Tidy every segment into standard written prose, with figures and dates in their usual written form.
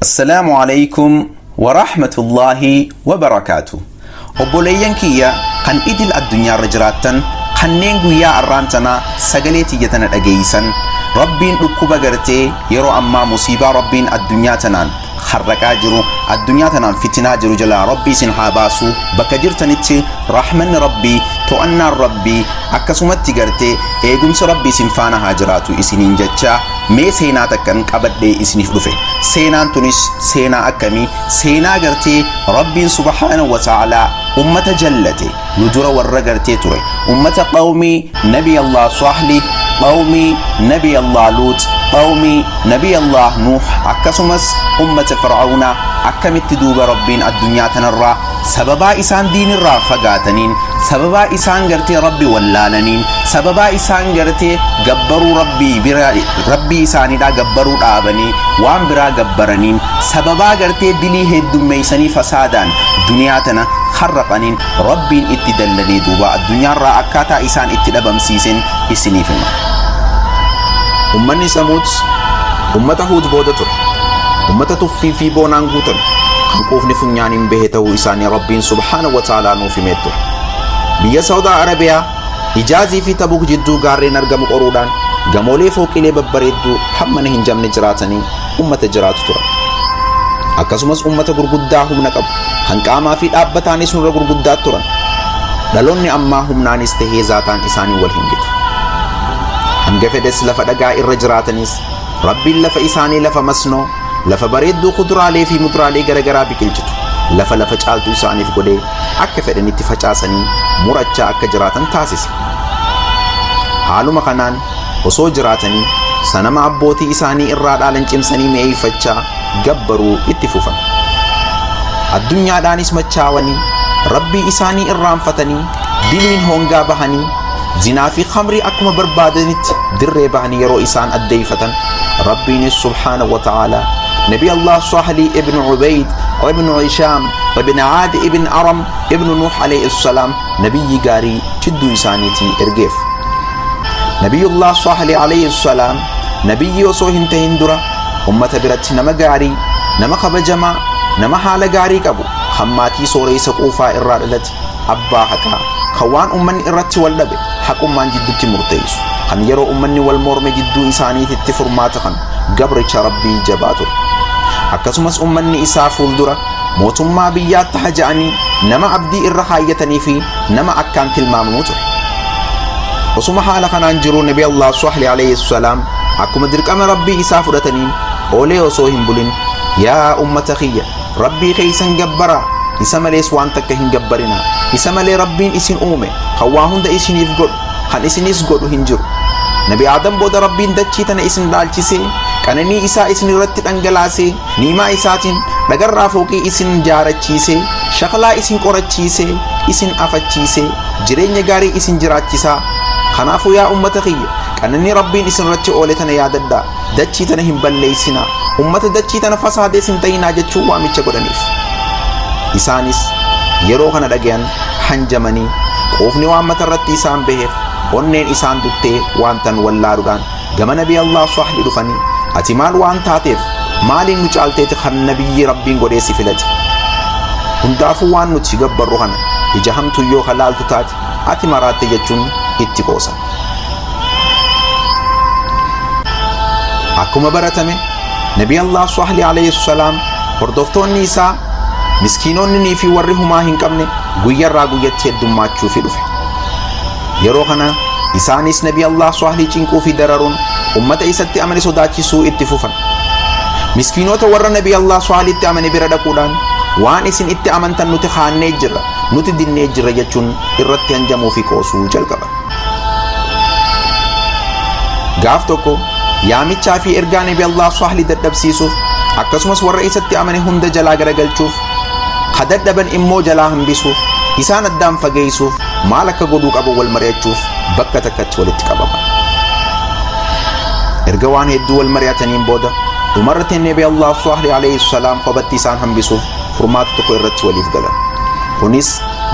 Assalaamu alaykum wa rahmatullaahi wa barakaatu. Obboleeyyan kiyya kan idil addunyaarra jiraattan, kanneen guyyaa arraan tanaa sagalee tiyya tana dhageeysan, Rabbiin dhukkuba gartee yeroo ammaa musiibaa Rabbiin addunyaa tanaan harraqaa jiru, addunyaa tanaan fitinaa jiru jalaa Rabbi isin haa baasu. Bakka jirtanitti rahmanni Rabbii, to'annaan Rabbii, akkasumatti gartee eegumsi Rabbii isin faana haa jiraatu isiniin jechaa, mee seenaa takkan qabadhee isiniif dhufe. Seenaan tunis seenaa akkamii? Seenaa gartee Rabbiin subhaanahu wa ta'aalaa ummata jallate nu dura warra gartee ture, ummata qawmii Nabi Allah Saalih, qawmii Nabi Allah Luut, qawmii Nabi Allah Nuuh, akkasumas ummata Fir'aawnaa, akkamitti duuba Rabbiin addunyaa tanarraa sababaa isaan diinirraa fagaataniin, sababaa isaan gartee Rabbi wallaalaniin, sababaa isaan gartee gabbaruu Rabbii bira Rabbii isaaniidhaa gabbaruu dhaabanii waan biraa gabbaraniin, sababaa gartee dilii heddummeeysanii fasaadaan duniyaa tana harraqaniin Rabbiin itti dallanee duuba addunyaarraa akkaataa isaan itti dhabamsiisen isiniif hima. Ummanni Samuud ummata Huud booda ture. Ummata tuffii fi boonaan guutame kan quufni funyaaniin bahe ta'uu isaanii Rabbiin subhaanahu wa ta'aalaa nuuf himee ture. Biyya Saawudaa Arabiyaa Hijaazii fi Tabuk jidduu gaarreen argamu qoruudhaan gamoolee fooqilee babbareedduu hammana hin jamne jiraatanii ummata jiraatu tura. Akkasumas ummata gurguddaa humna qabu kan qaamaa fi dhaabbataanis nurra gurguddaa turan. Dhaloonni ammaa humnaanis tahee zaataan isaanii wal hin gitu. Hanga fedhes lafa dhagaa irra jiraatanis Rabbiin lafa isaanii lafa masnoo, lafa bareedduu kuduraalee fi muduraalee garaagaraa biqilchitu, lafa lafa caaltu isaaniif godhee akka fedhanitti facaasanii murachaa akka jiraatan taasise. Haaluma kanaan osoo jiraatanii sanama abbootii isaanii irraa dhaalan cimsanii mi'eeffachaa gabbaruu itti fufan. Addunyaadhaanis machaawanii Rabbii isaanii irraanfatanii diliin hongaa bahanii zinaa fi khamrii akkuma barbaadanitti dirree bahanii yeroo isaan addeeffatan, Rabbiinis subhaanahu wa ta'aalaa Nabi Allah Saalih ibn Ubayd ibn Hishaam ibn Aad ibn Aram ibn Nuh alayhi salaam nabiyyi gaarii jidduu isaaniitii ergeef. Nabiyullah Saalih alayhi salaam nabiyyi osoo hin tahin dura ummata biratti nama gaarii, nama kabajamaa, nama haala gaarii qabu, kan maatii sooreysa quufaa irraa dhalate, abbaa haqaa, kan waan ummanni irratti wal dhabe haqummaan jidduutti murteessu, kan yeroo ummanni wal morme jidduu isaaniititti furmaata kan gabricha Rabbii jabaa ture. Akkasumas ummanni isaa fuuldura mootummaa biyyaatti haja'anii nama abdii irra kaayyatanii fi nama akkaan tilmaamamuu ture. Osuma haala kanaan jiruu Nabi Allah Saalih alayhi salaam akkuma dirqama Rabbii isaa fudhataniin oolee osoo hin bulin, yaa ummata kiyya, Rabbii keessan gabbaraa, isa malees waan takka hin gabbarinaa, isa malee Rabbiin isin uume kan waa hunda isiniif godhu kan isinis godhu hin jiru. Nabi Aadam booda Rabbiin dachii tana isin dhaalchisee qananii isaa isin irratti dhangalaasee niimaa isaatiin dhagarraa fooqii isin jaarachiisee shakalaa isin qorachiisee isin afachiisee jireenya gaarii isin jiraachisaa. Kanaafuu yaa ummata kiyya, qananii Rabbiin isin irratti oole tana yaadadhaa, dachii tana hin balleessinaa, ummata dachii tana fasaadee isin ta'inaa jechuun waamicha godhaniif. Isaanis yeroo kana dhagayan hanjamanii quufni waan mata irratti isaan baheef onneen isaan duttee waan tan wallaaluudhaan gama Nabi Allah Saalih dhufanii, ati maal waan taateef maaliin nu caalteeti kan nabiyyi Rabbiin godhee si filate? Hundaafuu waan nuti gabbarru kana ija hamtuu yoo kalaaltu taate ati maraatte jechuun itti qoosan. Akkuma baratame Nabi Allah Saalih alayhi salaam hordoftoonni isaa miskiinonni fi warri humaa hin qabne guyyarraa guyyatti heddummaachuu fi dhufe. Yeroo kana isaanis Nabi Allah Saalih cinquu fi dararuun ummata isatti amane sodaachisuu itti fufan. Miskiinota warra Nabi Allah Saalihitti amane bira dhaquudhaan waan isin itti amantan nuti kaannee jirra, nuti dinnee jirra jechuun irratti hanjamuu fi qoosuu jalqaban. Gaaf tokko yaamichaa fi ergaa Nabi Allah Saalih dadhabsiisuuf akkasumas warra isatti amane hunda jalaa garagalchuuf, ka dadhaban immoo jalaa hambisuuf, isaan addaan fageessuuf maal akka godhuu qabu wal mari'achuuf bakka takkatti walitti qabaman. Erga waan hedduu wal mari'ataniin booda dhumarratti Nabi Allah Saalih alayhi salaam kophatti isaan hambisuuf furmaata tokko irratti waliif galan. Kunis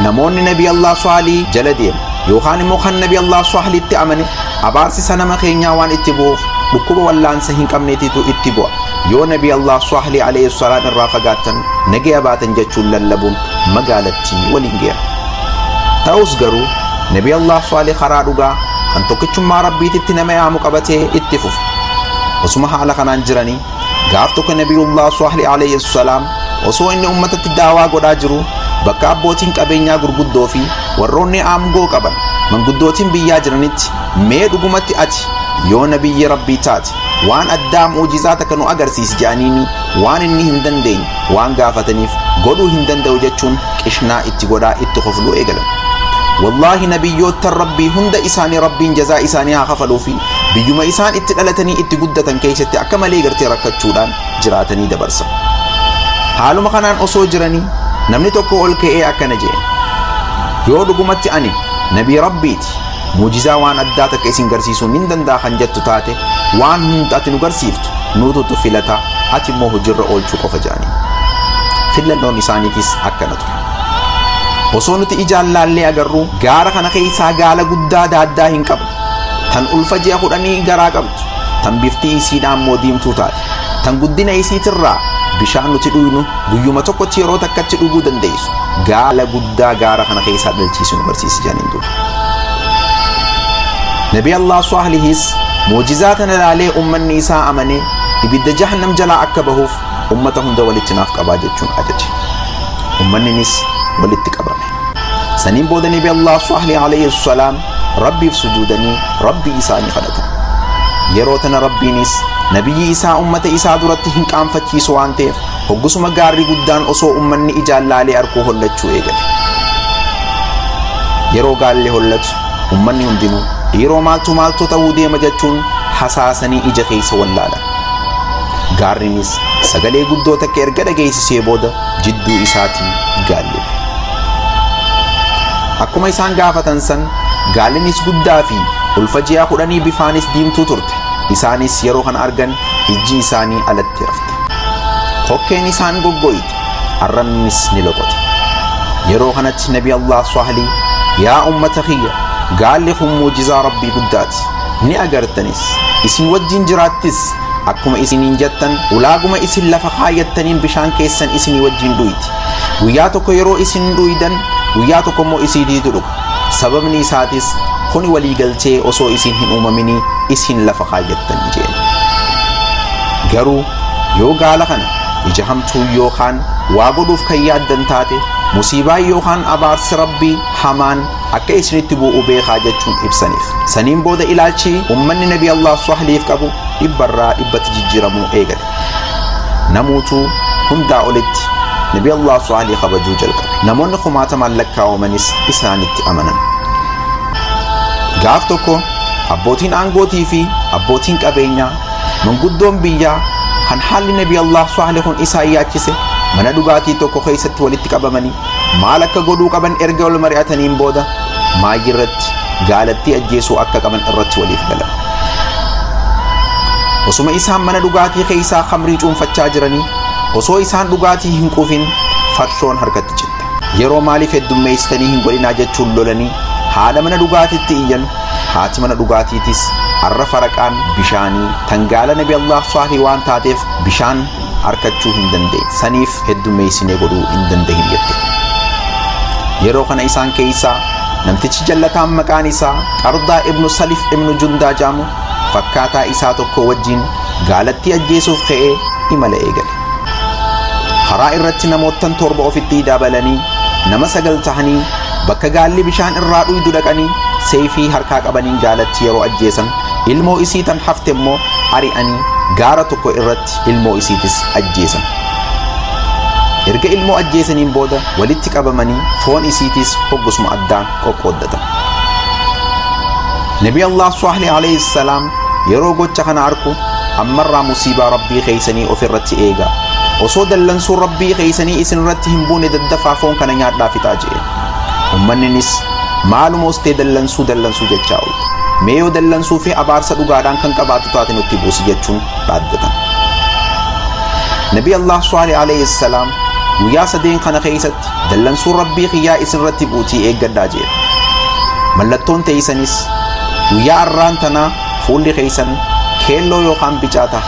namoonni Nabi Allah Saalih jala deemu yookaan immoo kan Nabi Allah Saalihitti amane abaarsi sanama keenyaa waan itti bu'uuf dhukkuba wallaansa hin qabneetitu itti bu'a. Yoo Nabi Allah Swahli alayhi salaam irraa fagaattan nagaya baatan jechuun lallabuun magaalattii waliin geera. Ta'us garuu Nabi Allah Swahli karaa dhugaa kan tokkichummaa Rabbiititti nama yaamu qabatee itti fufe. Osuma haala kanaan jiranii gaaf tokko Nabiyullah Swahli alayhi salaam osoo inni ummatatti daawaa godhaa jiru bakka abbootiin qabeenyaa gurguddoo fi warroonni aangoo qaban manguddootiin biyyaa jiranitti, mee dhugumatti ati yoo nabiyyi Rabbii taate waan addaa mu'jizaa takka nu agarsiisi jedhaniini waan inni hin dandeenye waan gaafataniif godhuu hin danda'u jechuun qishnaa itti godhaa itti kofluu eegalan. Wallaahi nabiyyoottan Rabbii hunda isaanii Rabbiin jazaa isaanii haa kafaluu fi biyyuma isaan itti dhalatanii itti guddatan keessatti akka malee gartee rakkachuudhaan jiraatanii dabarsan. Haaluma kanaan osoo jiranii namni tokko ol ka'ee akkana jedhe, yoo dhugumatti ani nabii Rabbiiti muujizaa waan addaa takka isin garsiisuu nin danda'a kan jettu taate waan hunda ati nu garsiiftu nuututu filata, ati immoo hojiirra oolchuu qofa jedhanii. Filannoon isaaniitis akkana ture. Osoo nuti ijaan laallee agarru gaara kana keessaa gaala guddaa daaddaa hin qabdu, tan ulfa ji'a 10 garaa qabdu, tan bifti isiidhaan immoo diimtuu taate, tan guddina isiitirraa bishaan nuti dhugnu guyyuma tokkotti yeroo takkatti dhuguu dandeessu, gaala guddaa gaara kana keessaa dhalchiisu nu barsiisi jedhaniin duuba. Nabi Allah Swaahlihis muujizaa tana laalee ummanni isaa amanee ibidda jahannam jalaa akka bahuuf ummata hunda walitti naaf qabaa jechuun ajaje. Ummanninis walitti qabame. Saniin booda Nabi Allah Swahli alayhi salaam Rabbiif sujuudanii Rabbii isaanii kadhatan. Yeroo tana Rabbiinis nabiyyi isaa ummata isaa duratti hin qaanfachiisu waan ta'eef hoggasuma gaarri guddaan osoo ummanni ijaan laalee arkuu hollachuu eegale. Yeroo gaalli hollatu ummanni hundinuu dhiiroo maaltu maaltu ta'uu deema jechuun hasaasanii ija keessa wallaalan. Gaarrinis sagalee guddoo takka erga dhageessisee booda jidduu isaatii gaalli ba'e. Akkuma isaan gaafatan san gaallinis guddaa fi ulfa ji'a 10 bifaanis diimtuu turte. Isaanis yeroo kana argan ijji isaanii alatti hafte. Kokkeen isaan goggoyte, arrabnis ni loqote. Yeroo kanatti Nabi Allah Swahli, yaa ummata kiyya, gaalli kun muujizaa Rabbii guddaati. Ni agartanis, isin wajjin jiraattis, akkuma isiniin jettan ulaaguma isin lafa kaayyattaniin bishaan keessan isinii wajjin dhuyti. Guyyaa tokko yeroo isin dhuydan, guyyaa tokko immoo isiitiitu dhuga. Sababni isaatis kuni walii galtee osoo isin hin uumaminii isin lafa kaayyattan jeen. Garuu yoo gaala kana ija hamtuu yookaan waa godhuuf kan yaaddan taate musiibaa yookaan abaarsi Rabbii hamaan akka isinitti bu'u beekaa jechuun ibsaniif. Saniin booda ilaalchi ummanni Nabi Allah Swahliif qabu dhibbarraa dhibbatti jijjiiramuu eegale. Namuutuu hundaa olitti Nabi Allah Swahlii kabajuu jalqabe. Namoonni kumaatamaan lakkaa'amanis isaanitti amanan. Gaaf tokko abbootiin aangootii fi abbootiin qabeenyaa manguddoon biyyaa kan haalli Nabi Allah Swahli kun isaan yaachise mana dhugaatii tokko keessatti walitti qabamanii maal akka godhuu qaban erga wal mari'ataniin booda maayirratti gaalattii ajjeesuu akka qaban irratti waliif galan. Osuma isaan mana dhugaatii keessaa khamrii cuunfachaa jiranii osoo isaan dhugaatii hin quufin farshoon harkatti citte. Yeroo maaliif heddummeessitanii hin godhinaa jechuun lolanii haadha mana dhugaatiitti iyyan. Haati mana dhugaatiitis har'a faraqaan bishaanii tangaala Nabi Allah Swahli waan taateef bishaan harkachuu hin dandeenye, saniif heddummeessinee godhuu hin dandeenye jette. Yeroo kana isaan keessaa namtichi jallataan maqaan isaa Qardaa ibnu Salif ibnu Jundaa jedhamu fakkaataa isaa tokko wajjin gaalattii ajjeesuuf ka'ee imala eegale. Karaa irratti namoottan 7 ofitti dabalanii nama 9 tahanii bakka gaalli bishaan irraa dhuydu dhaqanii seefii harkaa qabaniin gaalatti yeroo ajjeesan ilmoo isii tan hafte immoo ari'anii gaara tokko irratti ilmoo isiitis ajjeesan. Erga ilmoo ajjeesaniin booda walitti qabamanii foon isiitis hoggasuma addaan qoqqooddatan. Nabi Allah Swahli alayhi salaam yeroo gocha kana arku ammarraa musiibaa Rabbii keessanii ofirratti eegaa. Osoo dallansuun Rabbii keessanii isin irratti hin buune daddafaa foon kana nyaadhaa fixaa jedhe. Ummanninis maaluma ustee dallansuu dallansuu jechaa oolte. Mee yoo dallansuu fi abaarsa dhugaadhaan kan qabaatu taate nutti buusi jechuun dhaaddatan. Nabi Allah Swahli alayhi salaam guyyaa 3 kana keessatti dallansuun Rabbii kiyyaa isin irratti buutii eeggadhaa jedhe. Mallattoon teessanis guyyaa arraan tanaa fuulli keessan keelloo yookaan bicaa ta'a.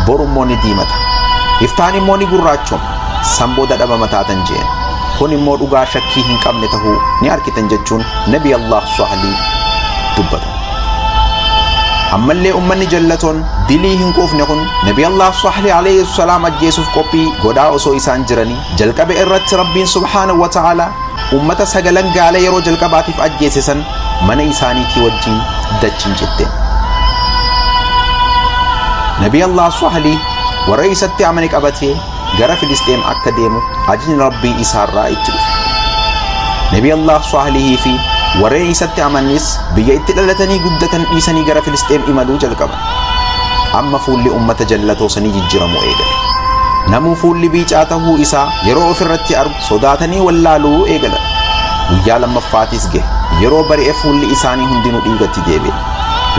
Boru immoo ni diimata. Iftaan immoo ni gurraachoma. San booda dhabama taatan jeen. Kun immoo dhugaa shakkii hin qabne tahuu ni arkitan jechuun Nabi Allah Saalih dubbata. Ammallee ummanni jallatoon dilii hin quufne kun Nabi Allah Saalih alayhi salaam ajjeesuuf qophii godhaa osoo isaan jiranii jalqabe irratti Rabbiin subhaanahu wa ta'ala ummata sagalan gaala yeroo jalqabaatiif ajjeese san mana isaaniitii wajjin dachiin citte. Nabi Allah Saalih warra isatti amane qabatee gara Filisxeem akka deemu ajajni Rabbii isaarraa itti dhufe. Nabi Allah Saalihii fi warreen isatti amanis biyya itti dhalatanii guddatan dhiisanii gara Filisxeem imaluu jalqaban. Amma fuulli ummata jallatoo sanii jijjiiramuu eegale. Namuu fuulli biicaa tahuu isaa yeroo ofirratti argu sodaatanii wallaaluu eegalan. Guyyaa lammaffaatis gahe. Yeroo bari'e fuulli isaanii hundinuu dhiigatti deebi'e.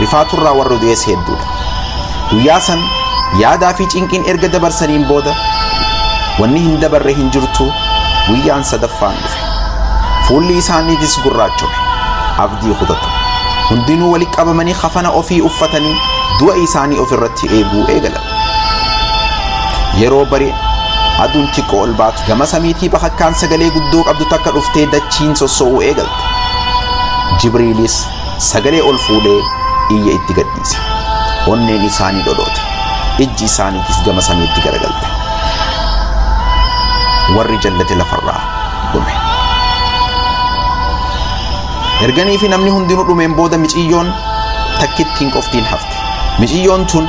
Rifaaturraa warri du'es hedduudha. Guyyaa san yaadaa fi cinqiin erga dabarsaniin booda wanni hin dabarre hin jirtu guyyaan sadaffaan dhufe. Fuulli isaaniitis gurraachome. Abdii kutatan. Hundinuu walitti qabamanii kafana ofii uffatanii du'a isaanii ofirratti eeguu eegalan. Yeroo bari'e aduun xiqqoo ol baatu gama samiitii bakakkaan sagalee guddoo qabdu takka dhuftee dachiin sosso'uu eegalte. Jibriilis sagalee ol fuudhee iyya itti gadhiise. Onneen isaanii dhodhoote. Ijji isaaniitis gama samiitti garagalte. Warri jallate lafarraa dhume. Erganii fi namni hundinuu dhumeen booda miciyyoon takkittiin qoftiin hafte. Miciyyoon tun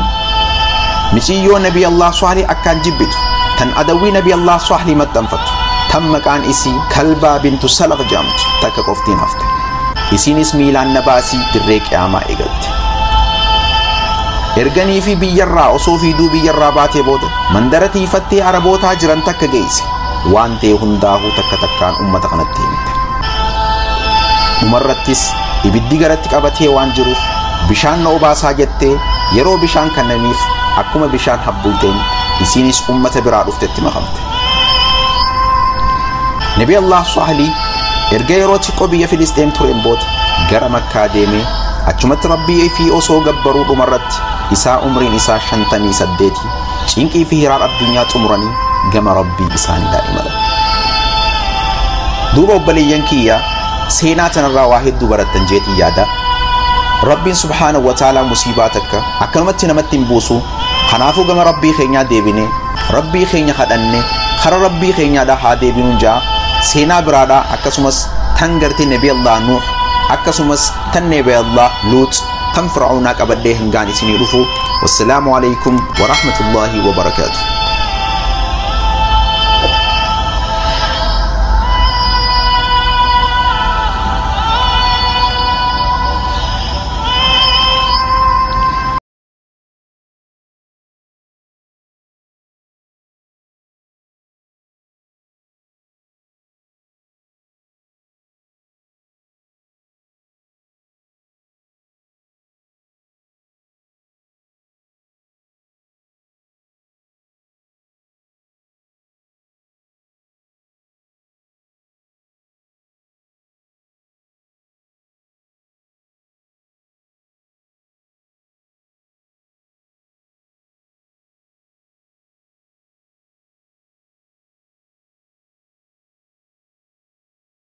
miciyyoo Nabi Allah Saalih akkaan jibbitu tan adawwii Nabi Allah Saalih maxxanfattu tan maqaan isii Kalbaa bintu Salaq jedhamtu takka qoftiin hafte. Isiinis miilaan na baasii dirree qiyaamaa eegalte. Erganii fi biyyarraa osoo fiiduu biyyarraa baatee booda mandara tiifattee Arabootaa jiran takka geesse. Waan ta'e hundaahuu takka takkaan ummata kanatti himte. Dhumarrattis ibiddi garatti qabatee waan jiruuf bishaan na obaasaa jettee yeroo bishaan kennaniif akkuma bishaan habbuuteen isiinis ummata biraa dhuftetti makamte. Nabi Allah Saalih erga yeroo xiqqoo biyya Filisxeem tureen booda gara Makkaa deemee achumatti Rabbii fi osoo gabbaruu dhumarratti isaa umriin isaa 58 cinqii fi hiraar addunyaa xumuranii gama Rabbii isaaniidhaa imalan. Duuba obboleeyyan kiyya seenaa tanarraa waa hedduu barattan jeetii yaada. Rabbiin subhaanahu wa ta'ala musiibaa takka akkanumatti namatti hin buusu. Kanaafuu gama Rabbii keenyaa deebine Rabbii keenya kadhanne kara Rabbii keenyaadhaa haa deebinuun jaa seenaa biraadhaa akkasumas tan gartee Nabi Allah Nuuh akkasumas tan Nabi Allah Luut tan Fir'aawnaa qabadhee hangaan isinii dhufu. Wassalaamu alaikum wa rahmatullahi wa barakaatuh.